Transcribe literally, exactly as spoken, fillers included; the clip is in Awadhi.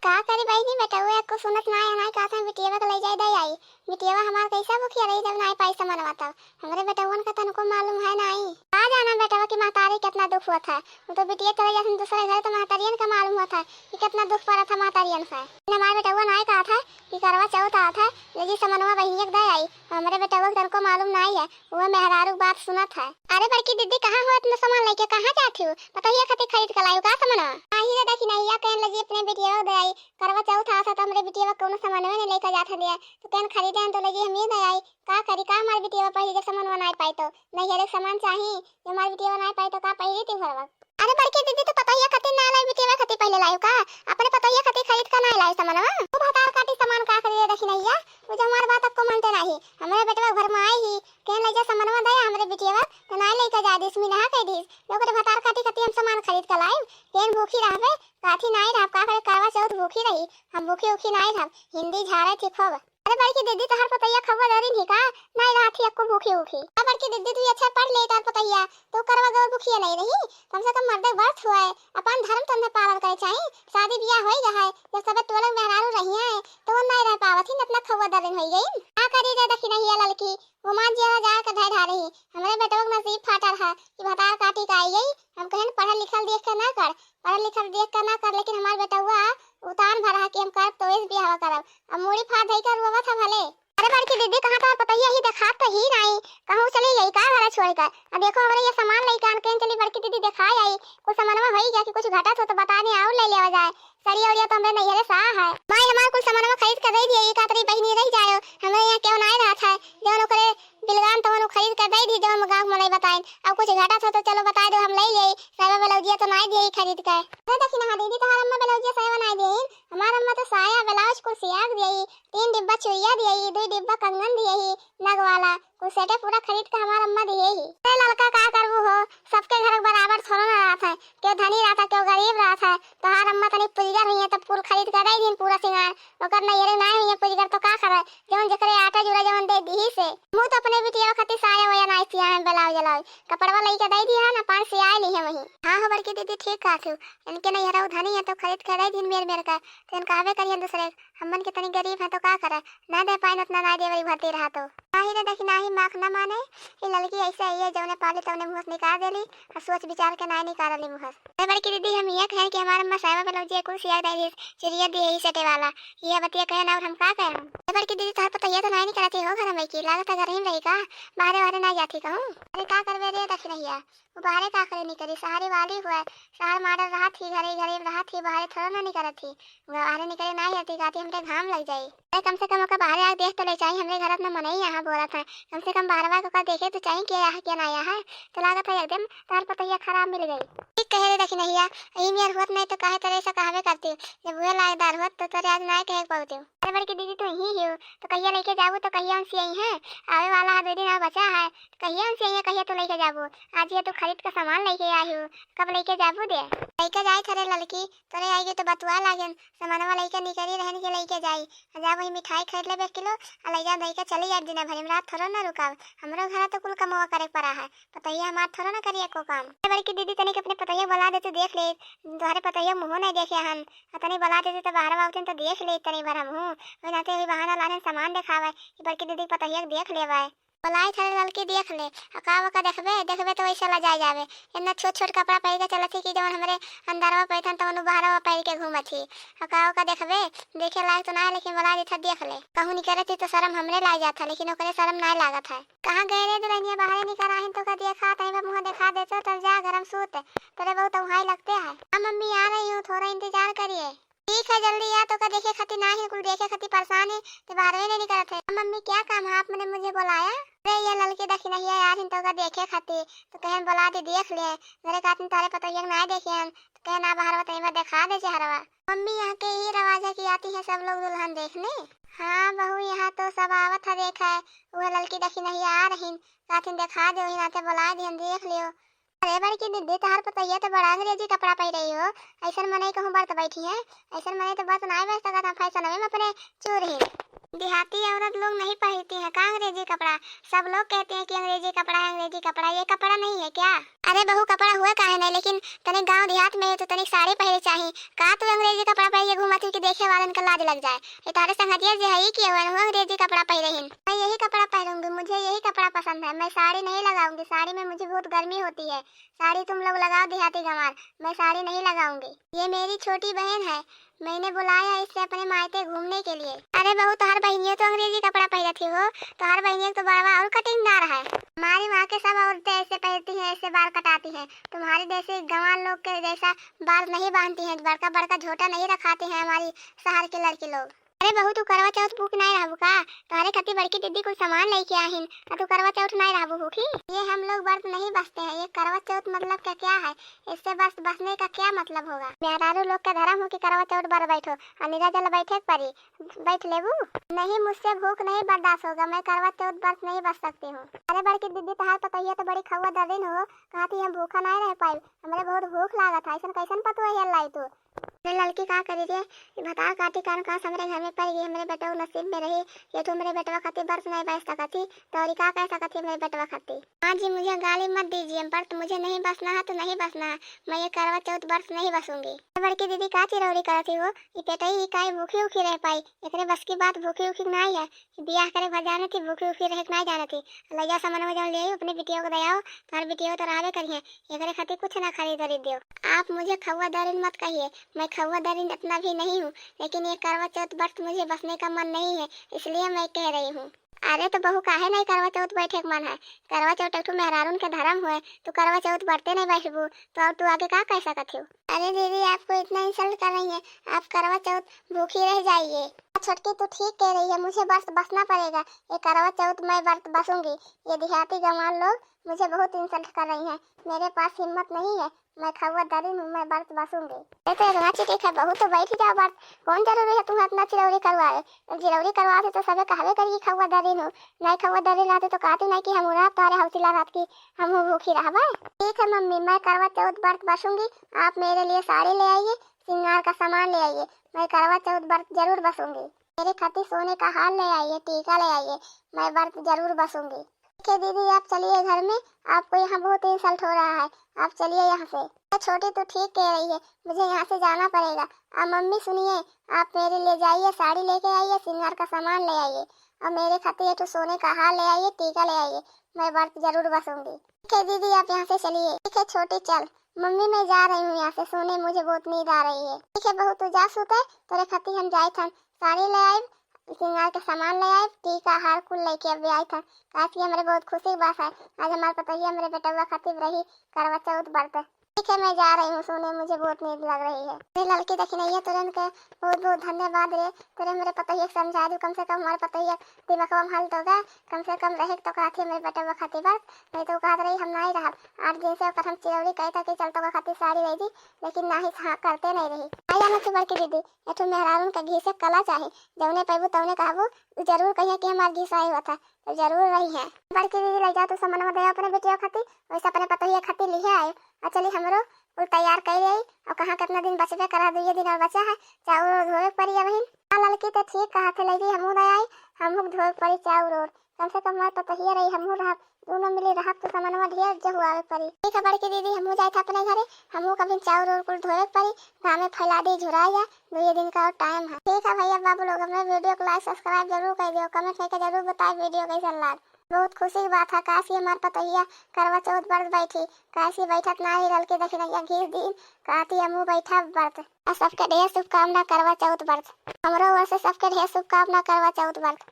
का करी बहिनी, बेटउआ एक्को सुनत नाई, नाई कहत है बिटियवा के लइ जाई दइ आई। बिटियवा हमार कैसा भूखिया रही जब नाई पाई समनवा तब। हमरे बेटउअन का तनको मालूम है नाई। का जाना बेटवा कि महतारी केतना दुख होत है। उ तो बिटिया चले जात है दूसरे घरे तो महतारियन का मालूम होत है कि केतना दुख पड़त है महतारियन का। लेकिन हमार बेटउआ नाई कहत है कि करवा चौथ आवत है, ले जी समनवा बहिनिया के दइ आई। हमरे बेटउआ के तनको मालूम नाई है, उहे मेहरारू के बात सुनत है। अरे बड़की दीदी, कहाँ हो इतना सामान लइके, कहाँ जात हो? पतोहिया खातिर खरीद के लायू का समनवा? आही रे दखिनहिया, कहन लगी अपने बिटिया के दे आई। करवा चौथ आवत है तो हमरे बिटिया के कौनो सामानवे नहीं लइके जात है दिया। तो कहन खरीदे हम तो लगी हम ही दे आई। का करी, का हमार बिटिया पहली जब सामानवा नाई पाई तो? नैहरे के सामान चाही, जब हमार बिटिया नाई पाई तो का पहली त्योहारवा? अरे बड़की दीदी, तू पतोहिया खातिर ना लाई, बिटिया खातिर पहले लायू का? अपने पतोहिया खातिर खरीद के ना लाई सामानवा। तू भतार काटी सामान का खरीदे दखिनहिया? वो जो हमार बात अक्को मानते नाही। हमरे बेटवा घर में आई ही, कहन ले जा सामानवा दे हमरे बिटिया, तो नाई लेके जा दिस, मी नहा कह दिस। लोग रे भतार काटी खातिर हम सामान खरीद के लायू। कहन भूखी रहबे, काठी नाई रहब, का करे करवा चौथ भूखी रही, हम भूखी उखी नाई रहब। हिंदी झाड़े थी खूब। अरे बड़की दीदी, तोहार पतोहिया खौवा दरिन ही का? नाई रहत ही अक्को भूखी उखी। अब बड़की दीदी, तू अच्छा पढ़ ले, तोहार पतोहिया तो करवा गौर भूखिया नहीं रही। कम से कम मर्दे के व्रत हुआ है, अपन धर्म तो उन्हें पालन करे चाही। शादी बियाह होई गया है, जब सबे टोलक मेहरारू रही है तो वो नहीं रह पावत ही, इतना खौवा दरिन होई गई। का करी रे दखिनहिया ललकी, वो माँ जिया जाड़ के धै ढारे ही। हमरे बेटवा के नसीब फाटल है कि भतार काटी का आई गई। हम कहन पढ़ल लिखल देख के ना कर, पढ़ल लिखल देख के ना कर, लेकिन हमार बेटवा उतान भर है कि हम करब तो इस बियाह करब। अब मूड़ी फाड़ धई कर रोवत है भले। अरे बड़की दीदी, कहाँ तोहर पतोहिया ही देखात तो ही नाई, कहूँ चली गई का घरा छोड़ कर? अब देखो हमरे ये सामान लइके आन के चली बड़की दीदी देखाई आई, कुछ सामानवा होई गया कि कुछ घटत हो तो बता दे और ले लेवा जाए। सरिया उरिया तो हमरे नैहरे सा है। माई हमार कुल सामानवा खरीद के दे दिए, एक आतरी बहिनी रह जायो, हमरे यहाँ केहू नाई रहत है, जवन ओकरे बिलगान तवन उ खरीद के दे दी, जवन गाँव में नहीं बताइन। अब कुछ घटत हो तो चलो बता दो, हम ले ले, साया ब्लाउजिया तो नाई दिए खरीद के। अरे दखिनहा दीदी, तोहर अम्मा ब्लाउजिया साया नाई दिए, हमार अम्मा तो साया ब्लाउज कुल सियाग दिए, तीन डिब्बा चुड़िया दिए, दुई डिब्बा कंगन दिए ही नग वाला, कुल सेटे पूरा खरीद के हमार अम्मा दिए ही। अरे ललका का करबू हो, सबके घर बराबर थोड़ो ना रहत है, केहू धनी रहत है, केहू गरीब रहत है। तोहार अम्मा तनी पुजगर हुई है तब कुल खरीद के दे दिन पूरा सिंगार, ओकर नैहरे ना हुई है पुजगर तो का करे, जवन जेकरे आटा जुड़ा जवन दे दी से। मुँह तो अपने बिटिया खातिर साया वाया नाई सिया है, ब्लाउज व्लाउज कपड़वा लइके दे दिया है ना, पाँच सियाए ली है वहीं। हाँ हो बड़की दीदी, ठीक कहत हूँ, इनके नैहरा उ धनी है तो खरीद के दे दिन मेर मेर का, तो इन कहबे करिए दूसरे, हमन के तनी गरीब है तो का करे, ना दे पाइन उतना ना देवरी भरती रहा तो। नाही रे दखिनहा, माख ना माने, ये ललकी ऐसे ही है, जौने पाली तौने मुँह से निकाल देली, और सोच विचार के ना निकालली मुँह से। अरे बड़की दीदी, हम ये कहें कि हमार अम्मा साया ब्लाउज ये कुल सिया दे दी, चुड़िया दी है सेटे वाला, ये बतिया कहें ना और हम का कहें? अरे बड़की दीदी, तोहर पतोहिया तो नाई निकलत ही हो घर में की, लागत है घर ही में रही का, बाहरे बाहरे ना जाती कहूँ। अरे का करबे रे दखिनहिया, वो बाहरे का करे निकली, शहरी वाली हुआ है, शहर मॉडल रहत ही, घरे घरे में रहत ही, बाहरे थोड़ा ना निकलत ही, वो बाहरे निकले ना आती, कहती हमरे घाम लग जाई। अरे कम से कम ओका बाहरे आके देख तो ले चाही, हमरे घर अपना मनई यहाँ बोलत है, कम से कम बाहरवा के ओका देखे तो चाही के यहाँ के ना यहाँ है, तो लागत है एकदम तार पतोहिया खराब मिल गई। ठीक कहे रे दखिनहिया, यही मेर होत नहीं तो काहे तरे ऐसा कहबे करती, जब वह लायकदार होत तो तरे आज ना कहे पावती। अरे बड़की दीदी, तू यही हो, तो कहिया लेके जाबू, तो कहिया उनसे यही है, आवे वाला है, दो दिन और बचा है, तो कहिया उनसे यही, कहिया तू लेके जाबू? आज ये तू खरीद का सामान लेके आई हो, कब लेके जाबू दे? लेके जाए थरे ललकी, तोरे आइगे तो बतुआ लागेन, सामानवा लेके निकली रहन के लेके जाई, आ जा वही मिठाई खरीद लेबे एक किलो, आ ले जा दे के चली जाए, दिना भर में रात थोड़ा ना रुकाब, हमरो घर तो कुल कमवा करे के पड़ा है, पतोहिया हमार थोड़ा ना करी एको काम। अरे बड़की दीदी, तनिक अपने पतोहिया बुला दे तो देख ले, तोहरे पतोहिया मुँहो नहीं देखे हन, आ तनी बुला देते तो बाहर आवते तो देख ले तनी भर हमहू। वही नाते वही बहाना लाने सामान देखावे कि बड़की दीदी पतोहिया के देख लेवे। बुलाई थारे ललकी देख ले, आ का ओका देखबे, देखबे तो वैसे लजाए जावे। इतना छोट छोट कपड़ा पहिर के चलत ही कि जवन हमरे अंदरवा पहिरत हन तवन बाहरवा पहिर के घूमत ही। आ का ओका देखबे, देखे लायक तो ना है, लेकिन बुला देता देख ले। कहूँ निकलत ही तो शर्म हमरे लाग जात है, लेकिन ओकरे शर्म ना लागत है। कहाँ गए रे दुल्हनिया, बाहरे निकल आहिन तो का देखा, तहीं पर मुँह देखा देते, तब जा घर में सूत, तेरे बहुत उहाई लगते हैं। हाँ मम्मी, आ रही हूँ, थोड़ा इंतजार करिए। ठीक है, जल्दी आ, तो का देखे खातिर ना है, कुल देखे खातिर परेशान है, तो बाहर में नहीं निकलत है। हाँ मम्मी, क्या काम है, आपने मुझे बुलाया? अरे ये ललकी दखिनहिया यार, तो का देखे खातिर, तो कहें बुला दे, देख ले, मेरे खातिर तारे पतोहिया के ना देखे हैं, तो कहें ना बाहर बताइए, मैं देखा दे चेहरवा। मम्मी, यहाँ के यही रवाज है कि आती है सब लोग दुल्हन देखने। हाँ बहू, यहाँ तो सब आवत है, देखा है, वह ललकी दखिनहिया आ रही, कहथिन देखा दे, वही नाते बुला दिहन, देख लियो। अरे बड़की दीदी, तोहार पतोहिया तो बड़ा अंग्रेजी कपड़ा पहिरे हो, ऐसन मनई कहूँ बरत बैठी है, ऐसन मनई तो बरत नाय बैठ सकत, हम फैशनवे में अपने चूर ही। देहाती औरत लोग नहीं पहनती हैं का अंग्रेजी कपड़ा? सब लोग कहते हैं कि अंग्रेजी कपड़ा है, अंग्रेजी कपड़ा। ये कपड़ा नहीं है क्या? अरे बहू, कपड़ा हुआ काहे नहीं, लेकिन तनिक गाँव देहात में हो तो तनिक साड़ी पहिरे चाही। का तू अंग्रेजी कपड़ा पहिर के घूमत ही कि देखे वालन का लाज लग जाए? ये तारे संगतिया जे हई कि वो अंग्रेजी कपड़ा पहिरे हिन। मैं यही कपड़ा पहनूंगी, मुझे यही कपड़ा पसंद है। मैं साड़ी नहीं लगाऊंगी, साड़ी में मुझे बहुत गर्मी होती है। साड़ी तुम लोग लगाओ देहाती गंवार, मैं साड़ी नहीं लगाऊंगी। ये मेरी छोटी बहन है, मैंने बुलाया है इसे अपने मायके घूमने के लिए। अरे बहू, तोहर बहिनियो तो अंग्रेजी कपड़ा पहिरत ही हो, तोहर बहिनियो तो बड़वा और कटिंगदार है। हमारी वहाँ के सब औरतें ऐसे पहनती हैं, ऐसे बाल कटाती हैं। तुम्हारे जैसे गंवार लोग के जैसा बाल नहीं बांधती हैं, बड़का बड़का झोटा नहीं रखाते हैं हमारी शहर के लड़के लोग। अरे बहू, तू करवा चौथ भूख नाय रहबू का? तोहरे खातिर बड़की दीदी कुल सामान लेके आहिन, आ तू करवा चौथ नाय रहबू भूखी? ये हम लोग व्रत नहीं बसते हैं, ये करवा चौथ मतलब का क्या है? इससे बस बसने का क्या मतलब होगा? मेहरारू लोग का धर्म हो कि करवा चौथ बर बैठो, आ निरा जल बैठे के परी, बैठ लेबू? नहीं, मुझसे भूख नहीं बर्दाश्त होगा, मैं करवा चौथ व्रत नहीं बस सकती हूँ। अरे बड़की दीदी, तोहार पतोहिया तो बड़ी खौआ दर्रिन हो, कहा थी हम भूखा नहीं रह पाई, हमरे बहुत भूख लागत है, ऐसन कैसन पतोहिया लाई तू? अरे लड़की का करी रे, ई भतार काटी कान कास हमरे घर में पड़ गई, हमरे बेटवा नसीब में रही, ये तो हमरे बेटवा खातिर बरत नहीं बैठ सकत ही, तो और का कह सकत ही हमरे बेटवा खातिर। हाँ जी, मुझे गाली मत दीजिए, बरत मुझे नहीं बसना है तो नहीं बसना है, मैं ये करवा चौथ बरत नहीं बसूंगी। बड़की दीदी का चिरौरी करत ही हो, ई पेटई ई काई भूखी उखी रह पाई, एकरे बस की बात भूखी उखी नहीं है। बियाह करे भर जाने थी, भूखी उखी रहे के ना जाने थी। लइया सामान में जौन ले आई, अपने बिटिया को दयाओ, तार बिटिया तो रहबे करिए, एकरे खातिर कुछ ना खरीद उरीद दियो। आप मुझे खौआ दरिन मत कहिए, मैं खौआ दरिन इतना भी नहीं हूँ, लेकिन ये करवा चौथ व्रत मुझे बसने का मन नहीं है, इसलिए मैं कह रही हूँ। अरे तो बहू, काहे नहीं करवा चौथ बैठे के मन है? करवा चौथ एक ठो मेहरारून के धर्म हुए, तू करवा चौथ बरते नहीं बैठबू, तो और तू आगे का कह सकत हो? अरे दीदी, आप को इतना इंसल्ट कर रही हैं, आप करवा चौथ भूखी रह जाइए। छोटकी, तू ठीक कह रही है, मुझे बरत बसना पड़ेगा, ये करवा चौथ मैं बरत बसूंगी। ये देहाती गंवार लोग मुझे बहुत इंसल्ट कर रही हैं, मेरे पास हिम्मत नहीं है, मैं खौआ दरिन हूँ, मैं बरत बसूंगी। अरे तो इतना चिटिक है बहू, तो बैठ जाओ बरत, कौन जरूरी है तुम्हें इतना चिरौरी करवाए? जब चिरौरी करवाते तो सबे कहबे करी कि खौआ दरिन हूँ, नहीं खौआ दरिन रहते तो कहती नहीं कि हम उड़ा तारे हौसला रात की, हम भूखी रहबे। ठीक है मम्मी, मैं करवा चौथ बरत बसूंगी, आप मेरे लिए साड़ी ले आइए, श्रृंगार का सामान ले आइए, मैं करवा चौथ बरत जरूर बसूंगी। मेरे खातिर सोने का हार ले आइए, टीका ले आइए, मैं बरत जरूर बसूंगी। ठीक है दीदी, आप चलिए घर में, आपको यहाँ बहुत इंसल्ट हो रहा है, आप चलिए यहाँ से। अरे छोटी, तू ठीक कह रही है, मुझे यहाँ से जाना पड़ेगा। अब मम्मी सुनिए, आप मेरे लिए जाइए, साड़ी लेके आइए, श्रृंगार का सामान ले आइए, और मेरे खातिर एक ठो सोने का हार ले आइए, टीका ले आइए, मैं बरत जरूर बसूंगी। ठीक है दीदी, आप यहाँ से चलिए। ठीक है छोटी, चल। मम्मी, मैं जा रही हूँ यहाँ से सोने, मुझे बहुत नींद आ रही है। ठीक है बहू, तू जा सोते, तोरे खातिर हम जाइत हन, साड़ी ले आइब, श्रृंगार के सामान ले आइब, टीका हार कुल लेके अब आइत हन। काहे कि हमरे बहुत खुशी के बात है, आज हमार पतोहिया हमरे बेटवा खातिर रही करवा चौथ बरत। ठीक है, मैं जा रही हूँ सोने, मुझे बहुत नींद लग रही है। अरे ललकी दखिनैया, तुरंत के बहुत बहुत धन्यवाद रे, तेरे हमरे पतोहिया के समझा दू, कम से कम हमारे पतोहिया दिमागवा में हल तो गए, कम से कम रहे तो कहती हमरे बेटवा खातिर बरत, नहीं तो कहत रही हम नहीं रहब। आठ दिन से ओकर हम चिरौरी कहे था कि चल तो खातिर साड़ी दे दी, लेकिन नाही हाँ करते नहीं रही। आई जाना तू बड़की दीदी, एठो मेहरारून का घीसे कला चाही, जौने पैबू तौने कहबू, उ जरूर कहिए कि हमार घीसा आई हुआ था, तो जरूर रही है। बड़की दीदी ले जा तू सामानवा दे अपने बिटिया खातिर, वैसे अपने पतोहिया खातिर लिहे आए। और चली हमरो कुल तैयार कर आई, और कहाँ कितना दिन बचबे करा, दुइये दिन और बचा है, चाउर और धोए के पड़ी अब हिन। हाँ ललकी तो ठीक कहा थे, लगी हमहू दे आई, हमहू के धोए के पड़ी चाउर और, कम से कम हमार पतोहिया रही, हमहू रहब, दोनों मिली रहब तो सामानवा ढेर जहुआवे के पड़ी। ठीक है बड़की दीदी, हमहू जाए थे अपने घरे, हमहू कभी चाउर और कुल धोए के पड़ी, घाम में फैला दी, झुरा जा, दुइये दिन का और टाइम है। ठीक है भैया बाबू लोग, हमरे वीडियो को लाइक सब्सक्राइब जरूर कर दियो, कमेंट करके जरूर बताए वीडियो कैसन लाग। बहुत खुशी की बात है, काशी हमार पतोहिया करवा चौथ बरत बैठी, काशी बैठत ना ही ललकी दखिनैया घीस दिन, कहती हमहू बैठा बरत। आ सबके ढेर शुभकामना करवा चौथ बरत। हमरो ओर से सबके ढेर शुभकामना करवा चौथ बरत।